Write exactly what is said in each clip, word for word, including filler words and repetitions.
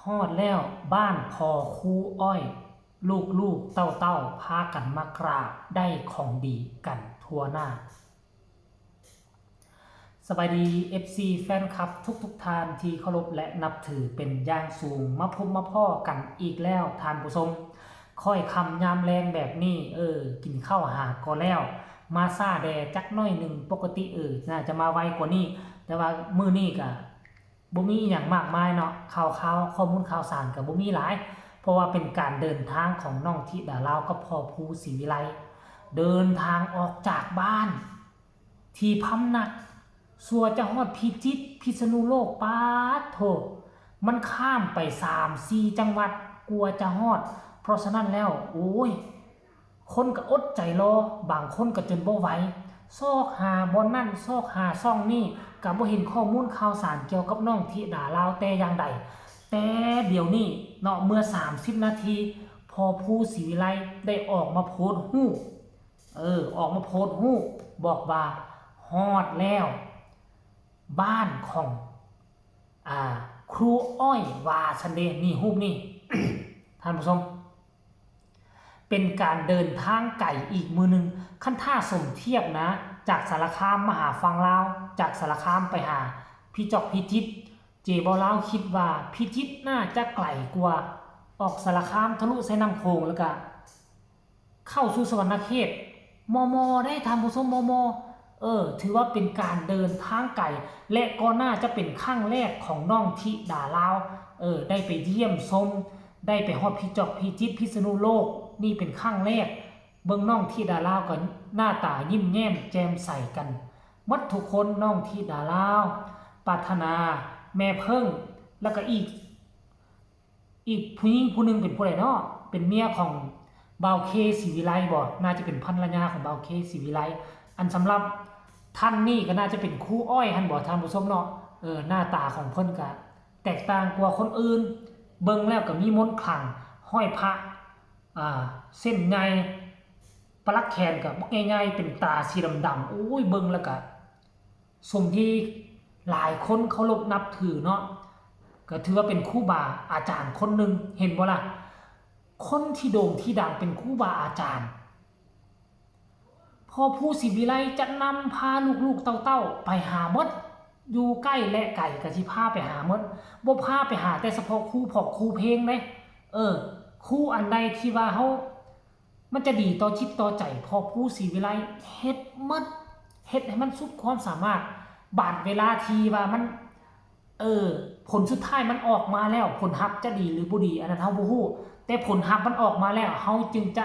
ฮอดแล้วบ้านพ่อครูอ้อย ลูกๆเต้าๆพากันมากราบ ได้ของดีกันทั่วหน้า สบายดี เอฟซี แฟนคลับทุกๆท่านที่เคารพและนับถือเป็นอย่างสูง มาพบมาพ้อกันอีกแล้วท่านผู้ชม ค่อยค่ำยามแลงแบบนี้ เออ กินข้าวหาก็แล้ว มาช้าแด่จักหน่อยหนึ่ง ปกติ เออ น่าจะมาไวกว่านี้ แต่ว่ามื้อนี้ก็ บ่มีอิหยังมากมายเนาะ ข่าวข่าวข้อมูลข่าวสารก็บ่มีหลาย เพราะว่าเป็นการเดินทางของน้องธิดาลาวกับพ่อภูศรีวิไล เดินทางออกจากบ้าน ที่พำนัก สั่วจะฮอดพิจิตร พิษณุโลก ป๊าดโธ่ มันข้ามไปสามสี่จังหวัด กว่าจะฮอด เพราะฉะนั้นแล้ว โอ้ย คนก็อดใจรอ บางคนก็จนบ่ไหว ซอกหาบ่อนนั่น ซอกหาซ่องนี่ ก็บ่เห็นข้อมูลข่าวสารเกี่ยวกับน้องธิดาลาวแต่อย่างใด แต่เดี๋ยวนี้เนาะ เมื่อสามสิบนาที พ่อภูศรีวิไลได้ออกมาโพสต์รูป เออ ออกมาโพสต์รูป บอกว่าฮอดแล้ว บ้านของ อ่า ครูอ้อย ว่าซั้นเด้ นี่รูปนี่ ท่านผู้ชม เป็นการเดินทางไกลอีกมื้อหนึ่ง คันถ้าสมเทียบนะ จากสารคามมาหาฝั่งลาว จากสารคามไปหาพิจอกพิจิตร เจบ่าวลาวคิดว่าพิจิตรน่าจะไกลกว่า ออกสารคามทะลุใส่น้ำโขงแล้วก็ เข้าสู่สวรรคเขต มม ได้ท่านผู้ชม มม เออ ถือว่าเป็นการเดินทางไกล และก็น่าจะเป็นครั้งแรกของน้องธิดาลาว เออ ได้ไปเยี่ยมชม ได้ไปฮอดพิจอกพิจิตร พิษณุโลก นี่เป็นครั้งแรก เบิ่งน้องธิดาลาวก็หน้าตายิ้มแย้มแจ่มใสกันหมดทุกคน น้องธิดาลาว ปรารถนา แม่เพิ่ง แล้วก็อีก อีกผู้หญิงผู้หนึ่งเป็นผู้ใดเนาะ เป็นเมียของบ่าวเค ศรีวิไลบ่ น่าจะเป็นภรรยาของบ่าวเค ศรีวิไล อันสำหรับท่านนี่ก็น่าจะเป็นครูอ้อยหั่นบ่ท่านผู้ชมเนาะ เออ หน้าตาของเพิ่นก็แตกต่างกว่าคนอื่น เบิ่งแล้วก็มีมนต์ขลัง ห้อยพระ อ่า เส้นใหญ่ ปลักแขนก็บักใหญ่ๆ เป็นตาสีดำๆ โอ้ย เบิ่งแล้วก็ สมที่หลายคนเคารพนับถือเนาะ ก็ถือว่าเป็นครูบาอาจารย์คนหนึ่ง เห็นบ่ล่ะ คนที่โด่งที่ดังเป็นครูบาอาจารย์ พ่อภูศรีวิไลจะนำพาลูกๆเต้าๆไปหาหมด อยู่ใกล้และไกลก็สิพาไปหาหมด บ่พาไปหาแต่เฉพาะครูพอกครูเพลงเด้ เออ ครูอันใดที่ว่าเฮา มันจะดีต่อจิตต่อใจ พ่อภูศรีวิไลเฮ็ดหมด เฮ็ดให้มันสุดความสามารถ บาดเวลาที่ว่ามัน เออ ผลสุดท้ายมันออกมาแล้ว ผลลัพธ์จะดีหรือบ่ดี อันนั้นเฮาบ่ฮู้ แต่ผลลัพธ์มันออกมาแล้ว เฮาจึงจะ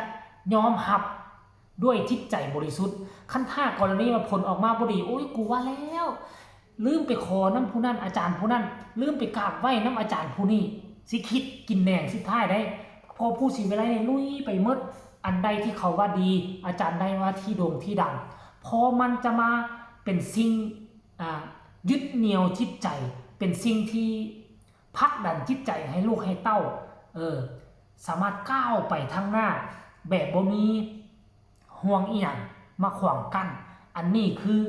ยอมรับด้วยจิตใจบริสุทธิ์ คันถ้ากรณีว่าผลออกมาบ่ดี โอ้ย กูว่าแล้ว ลืมไปขอนำผู้นั้น อาจารย์ผู้นั้น ลืมไปกราบไหว้นำอาจารย์ผู้นี้ สิคิดกินแหน่งสุดท้ายได้ พ่อภูศรีวิไลนี่ลุยไปหมด อันใดที่เขาว่าดี อาจารย์ใดว่าที่โด่งที่ดัง เพราะมันจะมาเป็นสิ่ง อ่า ยึดเหนี่ยวจิตใจ เป็นสิ่งที่ผลักดันจิตใจให้ลูกให้เต้า เออ สามารถก้าวไปทางหน้า แบบบ่มีห่วงอิหยังมาขวางกั้น อันนี้คือ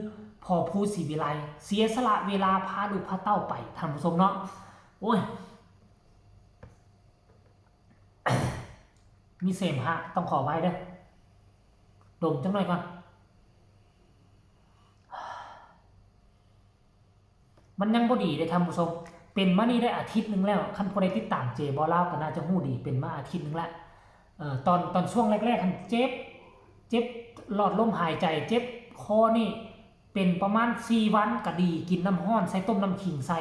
พ่อภูศรีวิไล เสียสละเวลาพาลูกพาเต้าไป ท่านผู้ชมเนาะ โอ้ย มีเสมหะ ต้องขออภัยเด้อ ดมจังหน่อยก่อน มันยังบ่ดีเด้ท่านผู้ชม เป็นมานี่ได้อาทิตย์หนึ่งแล้ว คันผู้ใดติดตามเจบ่าวลาวก็น่าจะฮู้ดี เป็นมาอาทิตย์หนึ่งแล้ว เอ่อ ตอน ตอนช่วงแรกๆ หั้นเจ็บ เจ็บหลอดลมหายใจ เจ็บคอนี่ เป็นประมาณสี่วันก็ดี กินน้ำร้อนใส่ ต้มน้ำขิงใส่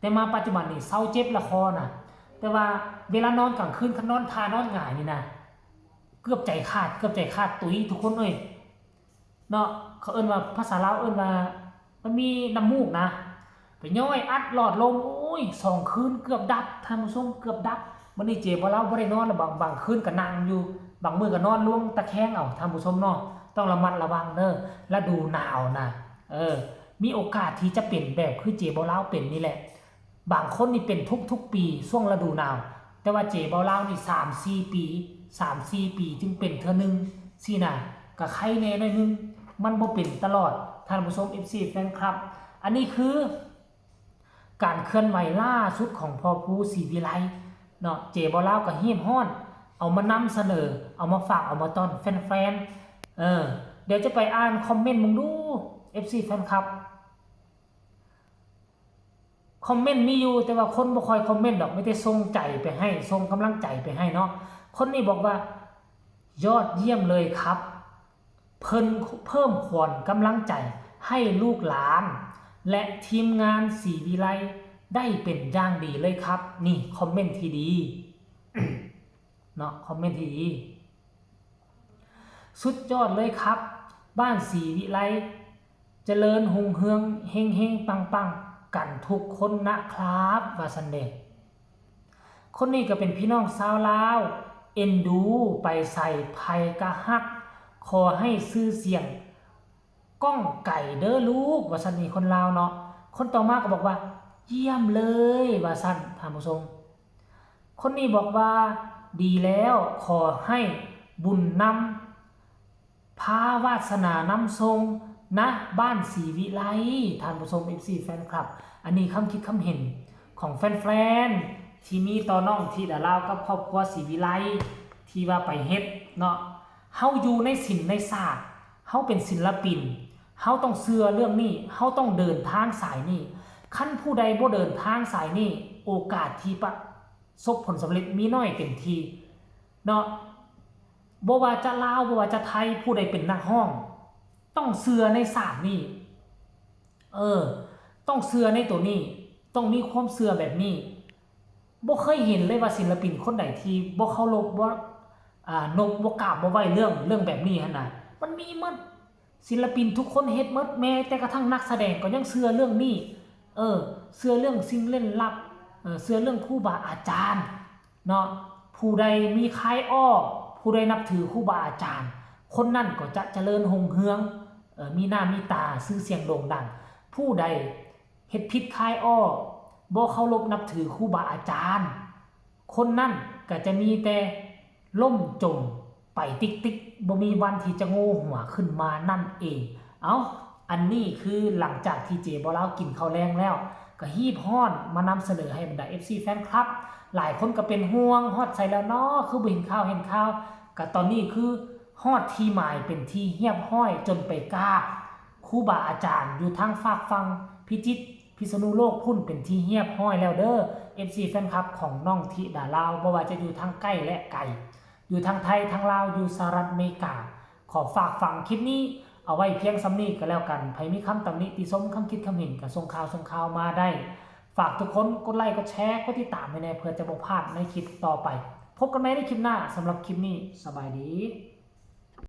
แต่มาปัจจุบันนี่เซาเจ็บละคอน่ะ แต่ว่าเวลานอนกลางคืน คันนอนท่านอนหงายนี่นะ เกือบใจขาด เกือบใจขาดตุ๊ยทุกคนเอ้ย เนาะ เขาเอิ้นว่า ภาษาลาวเอิ้นว่า มันมีน้ำมูกนะ ไปย้อยอัดหลอดลม โอ้ย สองคืนเกือบดับ ท่านผู้ชม เกือบดับ มื้อนี้เจบ่าวลาวบ่ได้นอนแล้ว บาง บางคืนก็นั่งอยู่ บางมื้อก็นอนลงตะแคงเอา ท่านผู้ชมเนาะ ต้องระมัดระวังเด้อ ฤดูหนาวนะ เออ มีโอกาสที่จะเป็นแบบคือเจบ่าวลาวเป็นนี่แหละ บางคนนี่เป็นทุกๆปี ช่วงฤดูหนาว แต่ว่าเจบ่าวลาวนี่สามสี่ปี สามสี่ปีจึงเป็นเทื่อหนึ่ง ซี้นะ ก็ไคแน่หน่อยหนึ่ง มันบ่เป็นตลอด ท่านผู้ชม เอฟซี แฟนคลับ อันนี้คือ การเคลื่อนไหวล่าสุดของพ่อปู่ศรีวิไลเนาะ เจบ่าวลาวก็ฮีบฮ้อน เอามานำเสนอ เอามาฝาก เอามาต้อนแฟนๆ เออ เดี๋ยวจะไปอ่านคอมเมนต์มึงดู เอฟซี แฟนคลับ คอมเมนต์มีอยู่ แต่ว่าคนบ่ค่อยคอมเมนต์ดอก มีแต่ส่งใจไปให้ ส่งกำลังใจไปให้เนาะ คนนี้บอกว่า ยอดเยี่ยมเลยครับ เพิ่น เพิ่มขวัญกำลังใจให้ลูกหลาน และทีมงานศรีวิไลได้เป็นอย่างดีเลยครับ นี่คอมเมนต์ที่ดี เนาะ คอมเมนต์ที่ดี สุดยอดเลยครับ บ้านศรีวิไล เจริญฮุงเฮือง เฮงเฮงปังปังกันทุกคนนะครับ ว่าซั่นเด้ คนนี้ก็เป็นพี่น้องชาวลาว เอ็นดูไปใส่ ไผกะฮัก ขอให้ชื่อเสียงก้องไกลเด้อลูก ว่าซั่นนี่ คนลาวเนาะ คนต่อมาก็บอกว่า เยี่ยมเลย ว่าซั่น ท่านผู้ชม คนนี้บอกว่า ดีแล้ว ขอให้บุญนำ พาวาสนานำส่งนะ บ้านศรีวิไล ท่านผู้ชม เอฟซี แฟนคลับ อันนี้คำคิดคำเห็นของแฟนๆ ที่มีต่อน้องธิดาลาวกับครอบครัวศรีวิไล ที่ว่าไปเฮ็ดเนาะ เฮาอยู่ในศิลป์ในศาสตร์ เฮาเป็นศิลปิน เฮาต้องเชื่อเรื่องนี้ เฮาต้องเดินทางสายนี้ คันผู้ใดบ่เดินทางสายนี้ โอกาสที่ประสบผลสำเร็จมีน้อยเต็มทีเนาะ บ่ว่าจะลาว บ่ว่าจะไทย ผู้ใดเป็นนักร้อง ต้องเชื่อในศาสตร์นี้ เออ ต้องเชื่อในตัวนี้ ต้องมีความเชื่อแบบนี้ บ่เคยเห็นเลยว่าศิลปินคนใดที่บ่เคารพ บ่ อ่า นบ บ่กราบ บ่ไหว้เรื่อง เรื่องแบบนี้หั้นนะ มันมีหมด ศิลปินทุกคนเฮ็ดหมด แม้แต่กระทั่งนักแสดงก็ยังเชื่อเรื่องนี้ เออ เชื่อเรื่องสิ่งเร้นลับ เออ เชื่อเรื่องครูบาอาจารย์ เนาะ ผู้ใดมีคายอ้อ ผู้ใดนับถือครูบาอาจารย์ คนนั้นก็จะเจริญฮุงเฮือง เอ่อ มีหน้ามีตา ชื่อเสียงโด่งดัง ผู้ใดเฮ็ดผิดคายอ้อ บ่เคารพนับถือครูบาอาจารย์ คนนั้นก็จะมีแต่ล่มจมไปติ๊กๆ บ่มีวันที่จะโง่หัวขึ้นมานั่นเอง เอ้า อันนี้คือหลังจากที่เจบ่าวลาวกินข้าวแลงแล้ว ก็ฮีบฮ้อนมานำเสนอให้บรรดา เอฟซี แฟนคลับ หลายคนก็เป็นห่วง ฮอดไสแล้วน้อ คือบ่เห็นข่าวเห็นข่าว ก็ตอนนี้คือฮอดที่หมายเป็นที่เรียบร้อย จนไปกราบครูบาอาจารย์อยู่ทางฟากฝั่งพิจิตร พิษณุโลกพุ้นเป็นที่เรียบร้อยแล้วเด้อ เอฟซี แฟนคลับของน้องธิดาลาว บ่ว่าจะอยู่ทางใกล้และไกล อยู่ทางไทย ทางลาว อยู่สหรัฐอเมริกา ขอฝากฝังคลิปนี้เอาไว้เพียงส่ำนี้ก็แล้วกัน ไผมีคำตำหนิติชม คำคิดคำเห็นก็ส่งข่าวส่งข่าวมาได้ ฝากทุกคนกดไลค์กดแชร์กดติดตามไว้แน่ เพื่อจะบ่พลาดในคลิปต่อไป พบกันใหม่ในคลิปหน้า สำหรับคลิปนี้ สบายดี